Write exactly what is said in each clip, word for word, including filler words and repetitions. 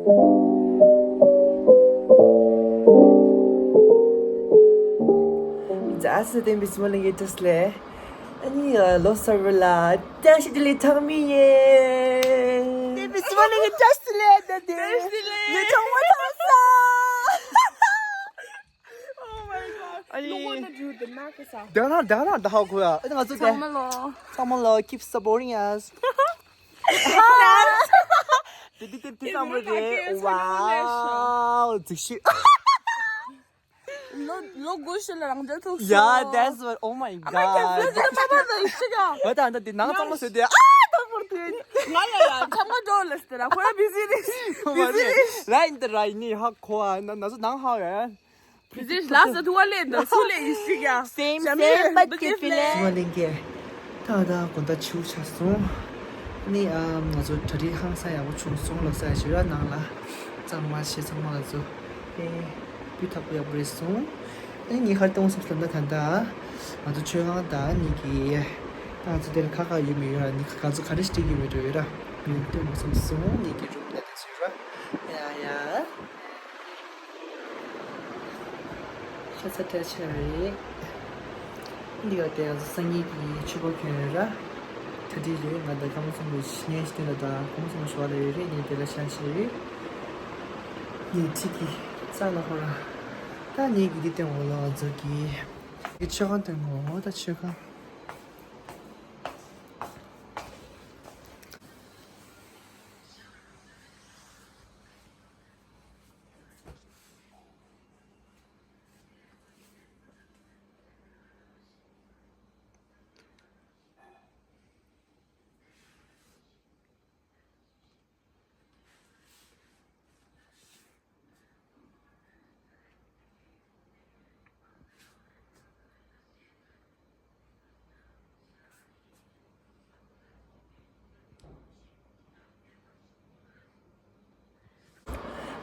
ཛ་སི་བསྟན་པའི་སྲིད་མོ་གླིང་གི་བཀྲ་ཤིས་བདེ་ལེགས། ཨ་ནི་ལོ་གསར་པ་ལ་བཀྲ་ཤིས་བདེ་ལེགས་གྲངས་མེད་ཡོད། བསྟན་པའི་སྲིད་མོ་གླིང་གི་བཀྲ་ཤིས་བདེ་ལེགས། བཀྲ་ཤིས་བདེ་ལེགས། ཉིན་གྲངས་མ་ཐོབ་ས། Oh my god. ཨ་ནི། ལོ་ངོ་ན་འགྲོ་དེ་མ་ཁ་ས། དེ་ན་དེ་ན་ད་ཧ་གོ་ཡ། ཨ་ནི་ང་ཚོ་དེ། ཚང་མ་ལོ། ཚང་མ་ལོ། Keep supporting us. དེ་དེ་དེ་དེ་ཙམ་རེད་དེ། Wow. ཛི་ཤི། ལོ་ལོ་དགུ་ཤུ་ལ་རང་འཇགས་ཐུག་སོང་། Yeah, that's what. Oh my god. ཨ་མ་ཀྱང་ཟེར་ཟེར་མ་པ་ད་ཡིན་ཤི་ག་ང་ད་ད་དེ་ནང་ཚང་མ་ཟེར་དེ། ཨ་ད་མོར་དེ། ང་ལ་ཡ་ཚང་མ་འགྲོ་ལ་ཟེར་ཁོ་ཡ་བི་ཟི་རེད། བི་ཟི་རེད། ལ་ཡིན་ད་ར་ཡིན་ནི་ཧ་གོ་ཨ། ན་ན་ཚོ་ནང་ཧ་ཡ། བི་ཟི་ལ་ས་ཐུ་བ་ལེན་ད་སུ་ལེ་ཡི་ཤི་ཡ། Same, same, but different. སྲིད་མོ་གླིང་གི། ད་ད་དགོང་དག་ཕྱི་ཆར་སོང་། ནི་ཨ་ང་ཚོ་གྲ་སྒྲིག་ཧང་སང་ཡག་པོ་བྱུང་སོང་ལབ་ས་ཡ་ཞིག་ར། ནང་ལ་གཙང་མ་བྱས། ཚང་མ་ང་ཚོ་ཨེ་སྤུས་དག་པོ་ཡག་པོ་རེད་སོང་། ཨེ་ངས་ག་རེ་གཏོང་སོང་ལབ་ན། ད་ད་ང་ཚོ་མཆོད་ཁང་དང་ནི་གི་ད་ང་ཚོ་དེར་ཁ་ཁ་ཡོད་མེད་ཡོད་ར། ནི་ང་ཚོ་ག་རེ་སྤྲད་ཀྱི་མེད་འགྲོ་ཡོད་ར། ཡོད་སྟོན་མ་སོང་སོང་། ནི་གི་རུམ་ལ་དེ་ཚོ་ཡོད་ར། ཡ་ཡ། ཤ་ཚ་སྐྲ་ཆ་རེད། འདི་ག་དེ་ང་ཚོ་སང་ཉིན་གྱི་ཆུ་བོ་གྱོན་ར། གྲ་སྒྲིག་རེད། ང་དང་ཀརྨ་ཚོགས་པའི་ཉིན་ཤི་ལ་དང་ཀརྨ་ཚོགས་པ་ཞུ་བ་ལ་ཡོད་རེད། ངས་དེ་ལ་ཤ་ཤི་རེད། ངས་ཁྲིད་ཀྱི་ས་ལ་ཧོ་ར། ད་ངས་གི་འདི་སྟེང་འོག་ལ་ང་ཚོ་གི་མཆོད་ཁང་སྟེང་འོག་ད་མཆོད་ཁང་།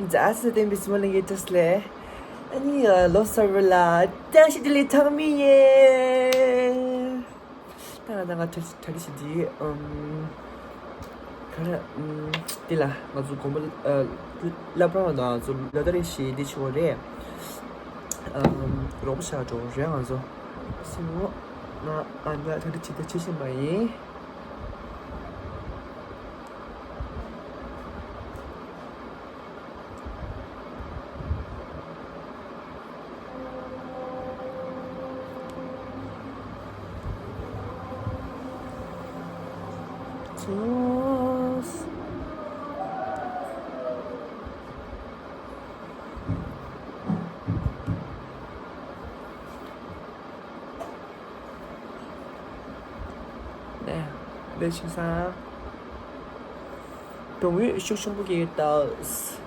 ཛ་སི་བསྟན་པའི་སྲིད་མོ་གླིང་གི་བཀྲ་ཤིས་བདེ་ལེགས། ཨ་ནི་ལོ་གསར་པ་ལ་བཀྲ་ཤིས་བདེ་ལེགས་གྲངས་མེད་ཡོད། ད་ང་ད་ང་གྲ་གྲ་སྒྲིག་བྱེད་དུས་ཨམ། ག་རེ་ཨམ། འདི་ལ་ང་ཚོ་དགོན་པ་ཨ་བླ་བྲང་ལ་ང་ཚོ་ལོ་ད་རེ་ཞིག་འདི་བྱེད་དགོས་རེད། ཨམ། རོགས་པ་བྱ་འགྲོ་རེད་ང་ཚོ། སྲིད་མོ་ང་ཨ་ང་གྲ་སྒྲིག་བྱེད་ད་བྱེད་བཞིན་པ་ཡིན། ལས་བྱེད་ས། གདོང་ཡོད་ཤུགས་ཆེན་པོ་གི་ཏོག་ཙམ།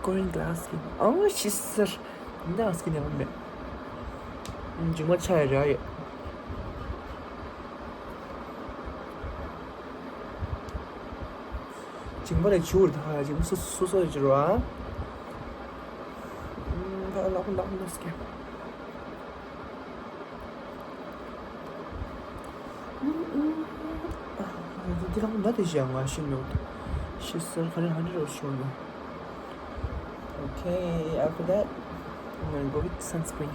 Green glass skin. ཨང་ཤི་ཟེར། འདི་ཨང་སྐྱིད་ནས་མེད། འཇིགས་མ་ཆགས་ཡ་རེད་ཡ། འཇིགས་མ་ལས་བྱུར་ད་འཇིགས་མ་སོ་སོ་སོ་ཡ་བྱུར་བ། ད་ལག་པ་ལག་པ་ལག་སྐྱེ། འདི་ལག་པ་ད་དེ་བཞག་ང་ཤི་ནོ། ཤི་སར་ག་རེ་ཧ་འདྲི་རོ་ཤོ་ནོ། Okay, after that, I'm gonna go with sunscreen.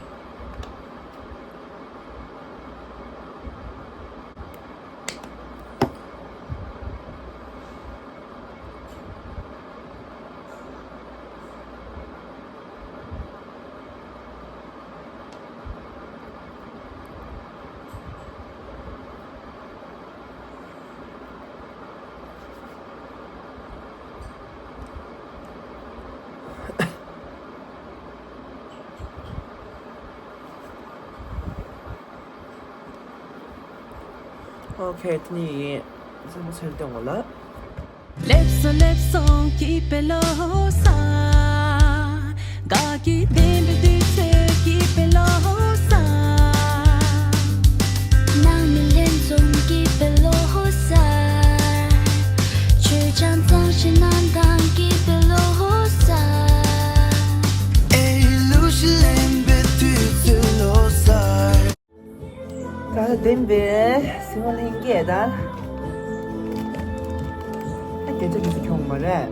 Okay, དེ་ནས་ཚང་མ་ཚུར་བཏང་བ་ལ། སླེབས་སོང་སླེབས་སོང་སྐྱིད་པའི་ལོ་གསར། དགའ་སྐྱིད་ལྡན་པའི་དུས་ཚོད་སྐྱིད་པའི་ལོ་གསར། ནང་མི་ལྷན་འཛོམས་སྐྱིད་པའི་ལོ་གསར། ཆོས་ཆང་གཙང་བཞེས་གནང་དང་སྐྱིད་པའི་ལོ་གསར། ཨེ་ལུ་ཤི་ལེན་པའི་དུས་ཚོད་ལོ་གསར། ད་ལྟ་བདེན་པའི་སྲིད་མོ་ལྷན་རྒྱས་ད། ཨ་དེ་ ཅི་ཙི་ཁྱོང་མ་རེད།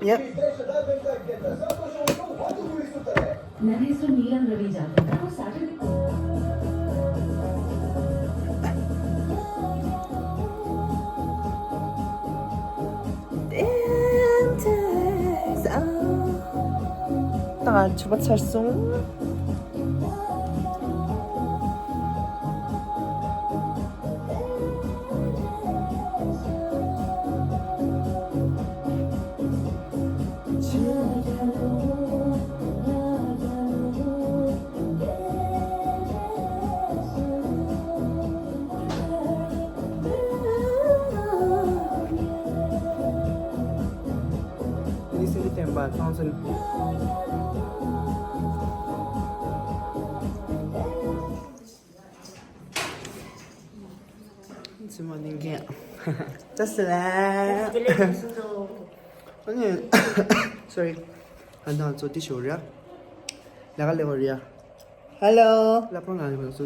Yep. ད་ང་ཕྱུ་པ་ཚར་སོང་། ཨ་ནི་སེ་རི་བསྟན་པ་ཚང་ཚན། ཚུལ་མ་ནིང་གན། ཅི་ཟེར་ལ། ཨ་ནི། སོ་རི། ཨ་ནི་ང་ཚོ་དེ་ཤོར་ར། ལ་ག་ལེ་བ་ར། ཧེ་ལོ། ལ་པང་ང་ཚོ་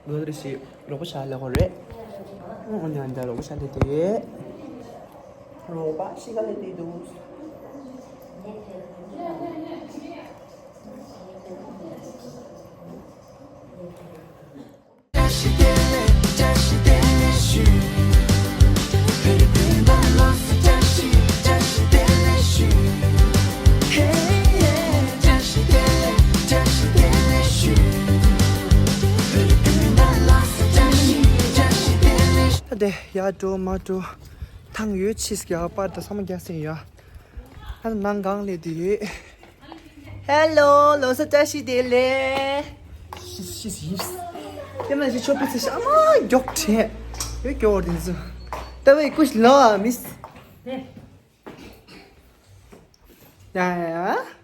ལོ་དེ་ཞིག་རོགས་པ་ཤ་ལེ་གོ་རེད། ཨ་ནི་ཨ་ནི་རོགས་པ་ཤ་ལེ་དེ། རོགས་པ་ཤི་ག་ལེ་དེ་འདུག་ད་དེ་ཡར་འགྲོ་མར་འགྲོ། ཐང་ཡོད་ཆིས་ཀྱི་ཨ་པར་དང་ཚང་མ་རྒྱག་སྲིད་ཡ། ཨ་ནང་གང་ལས་དེ་ཡོད། ཧེ་ལོ། ལོ་གསར་བཀྲ་ཤིས་བདེ་ལེགས། ཤིས་ཤིས་ཤིས། དེ་མ་ཞིག་ཆོ་པི་ཚེ་ཤ་མ་མགྱོགས་བྲེད། ཡོད་སྐྱོ་བར་དེ་ཚོ། ད་བའི་ཀུཤ་ལོ་མིས། ཡ་ཡ་ཡ།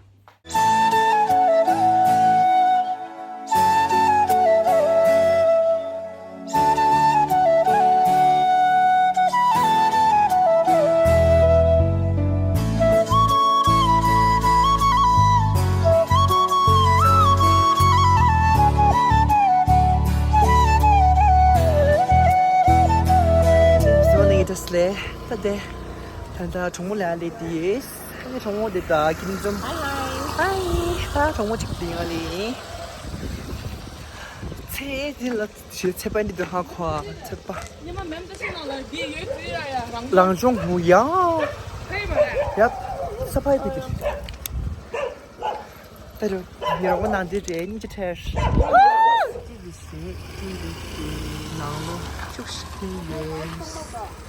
ད་ལྟ་གྲོགས་མོ་ལ་སླེབས་དེ། ཨ་ནི་གྲོགས་མོ་དེ་ད་ཀིན་ཀྲུམ། ཧའི་ཧའི། ཧའི། ད་གྲོགས་མོ་གཅིག་དེ་ཡང་ལེ། ཚེ་འདི་ལ་ཚེ་ཚེ་པ་འདི་དུ་ཧ་གོ་ཚེ་པ། ཉི་མ་མེམ་ད་ཤི་ན་ལ་འདི་ཡོད་ཚུལ་ཡ་ཡ་རང་། རང་བྱུང་ཧུ་ཡ། ཧེ་མ་རེད། ཡ། ས་ཕའི་ཕི་དེ། ད་རུ་ཉི་རོགས་ནང་དེ་རེད་ཉི་ཅི་ཁྲེར། ཏི་བི་སེ་ཏི་བི་སེ་ནང་ལོ་བཅུ་ཞིག་ཡོད། ད་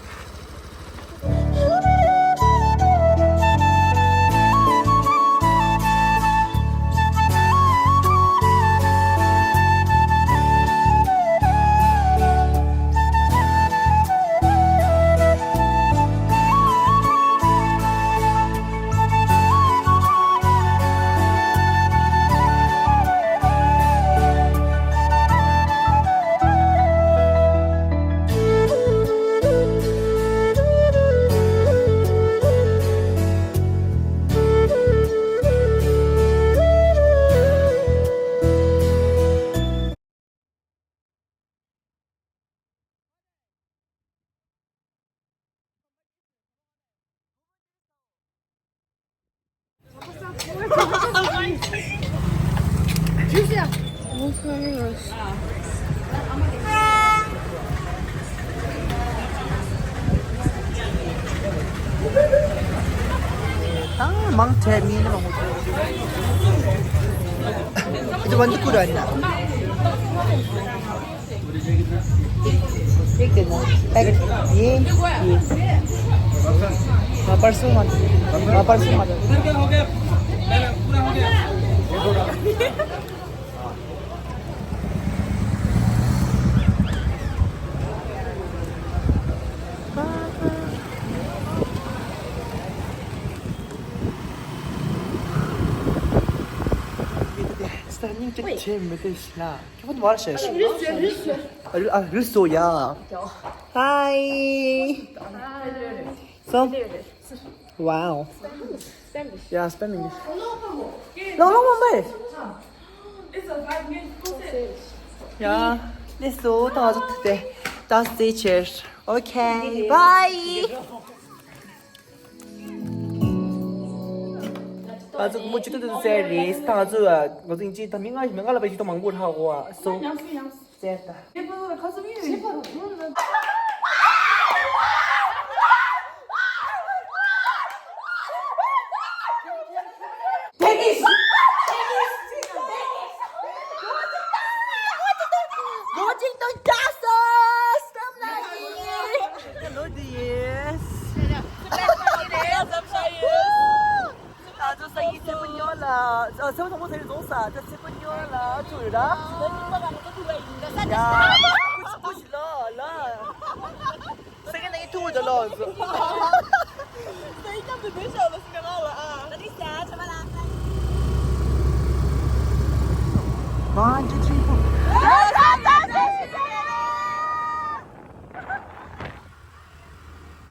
མང་ཆེ་མི་ནི་མང་པོ་འདུག་དེ་བ་འདི་ཀུ་ར་ན། एक देना। पैकेट। ये, ये। वापस मत। वापस मत। Standing to ten minutes. Kevin var şey. Rüso ya. Hi. So. Wow. Yeah, spending. No, no, no, no. Yeah. Let's go. That's the chair. Okay. Bye. ང་ཚོ་མོ་ཅི་ཏུ་ཏུ་ཟེར་རེད། ད་ང་ཚོ་ང་ཚོ་ཡིན་ཅི་ད་མི་ལྔ་མི་ལྔ་ལ་བ་ཞིག་ཏུ་མང་པོ་ཧྲ་གོ་ཨ་སོ། ཟེར་ད། Hello, dears. ད་ཚོ་ས་ཡི་སེ་པོ་ཉོ་ལ། ཨ། སེ་པོ་ཐོག་མོ་ཟེར་རེད་རྫོང་ས། ད་སེ་པོ་ཉོ་ལ་ཚུར་ར། ཡ། ཀུ་ཤི་ཀུ་ཤི་ལ་ལ། ས་ཀྱ་ན་ཡི་ཐུ་ད་ལ། ས་ཡི་ཀམ་དུ་དེ་ཤ་ལ་སི་ཀ་ན་ལ་ཨ། མ་འཇིག་